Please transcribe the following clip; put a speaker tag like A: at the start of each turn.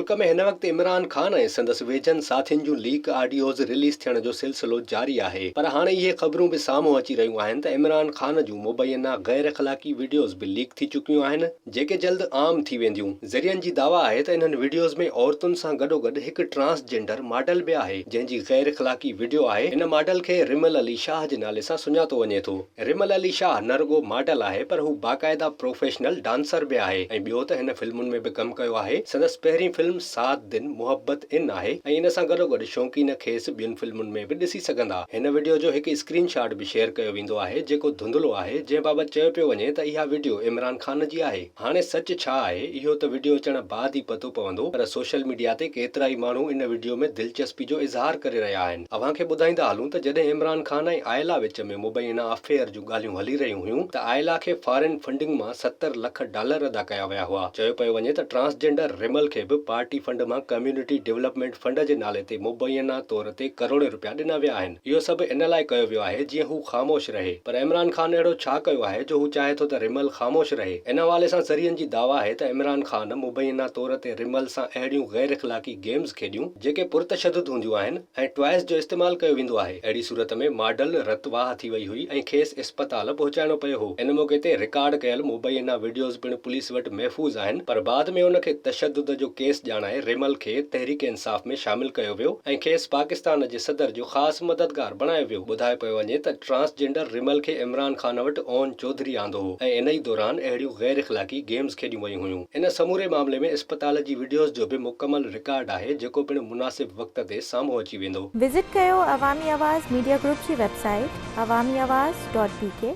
A: ملڪ ۾ هن وقت عمران خان ۽ سندس ويجهن ساٿين جون ليڪ آڊيوز رليز ٿيڻ جو سلسلو جاري آهي پر هاڻي اهي خبرون به سامهون اچي رهيون آهن ته عمران خان جون مبينا غير اخلاقي وڊيوز به ليڪ ٿي چڪيون آهن جيڪي جلد عام ٿي وينديون. ذريعن جي دعويٰ آهي ته انهن وڊيوز ۾ عورتن سان گڏوگڏ هڪ ٽرانس جينڊر ماڊل به آهي جنهن جي غير اخلاقي وڊيو آهي ان ماڊل کي رمل علي شاهه جي نالي سان سڃاتو وڃي ٿو. رمل علي شاهه نه رڳو ماڊل آهي پر هو باقاعده پروفيشنل ڊانسر به آهي ۽ ٻيو ته هن فلمن ۾ به ڪم ڪيو آهي. سندس پهرين فلم سات دن محبت ان آهي ۽ ان سان گڏوگڏ شوقين کيس ٻين فلمن ۾ به ڏسي سگهندا. هن وڊيو جو هڪ اسڪرين شاٽ به شيئر ڪيو ويندو آهي جيڪو ڌنڌلو آهي جنهن بابت چيو پيو وڃي ته اها وڊيو عمران خان جي آهي. هاڻي سچ ڇا آهي اهو ته وڊيو اچڻ بعد ئي پتو پوندو پر سوشل ميڊيا تي ڪيترائي ماڻهو ان وڊيو ۾ دلچسپي جو اظهار ڪري رهيا آهن. اوهان کي ٻڌائيندا هلون ته جڏهن عمران خان ۽ آئلا وچ ۾ مبينا افيئر جون ڳالهيون هلي رهيون هيون ته آئلا کي فارين فنڊنگ مان 70 لک ڊالر ادا ڪيا ويا هئا. چيو پيو وڃي ته ٽرانس جينڊر رمل کي به پارٽي فنڊ مان ڪميونٽي ڊولپمينٽ فنڊ جي نالي تي مبينا طور تي ڪروڙين رپيا ڏنا ويا آهن. اهو سڀ ان لاء ڪيو ويو آهي جيئن هو خاموش رهي. پر عمران خان اهڙو ڇا ڪيو آهي جو هو چاهي ٿو ته رمل خاموش رهي. ان حوالي سان ذريعن جي دعويٰ آهي ته عمران خان مبينا طور تي رمل سان اهڙيون غير اخلاقي گيمز کيڏيون جيڪي پرتشدد هونديون آهن ۽ ٽوائز جو استعمال ڪيو ويندو آهي. اهڙي صورت ۾ ماڊل رت واهه ٿي وئي هئي ۽ کيس اسپتال پهچائڻو پيو هو. ان موقعي تي رڪارڊ ڪيل مبينا وڊيوز پڻ پوليس وٽ محفوظ آهن پر بعد ۾ ان کي تشدد جو ڪيس ڄاڻائي ريمل کي تحريڪ انصاف ۾ شامل ڪيو ويو ۽ کيس پاڪستان جي صدر جو خاص مددگار بڻايو ويو. ٻڌايو پيو وڃي ته ٽرانس جينڊر ريمل کي عمران خان وٽ عون چوڌري آندو هو ۽ ان ئي دوران اهڙيون غير اخلاقي گيمز کيڏيون ويون هيون. ان سموري معاملي ۾ اسپتال جي وڊيوز جو به مڪمل رڪارڊ آهي جيڪو پڻ مناسب وقت تي سامهون اچي ويندو.
B: وزٽ ڪيو عوامي آواز ميڊيا گروپ جي website Awami Awaz dot B K.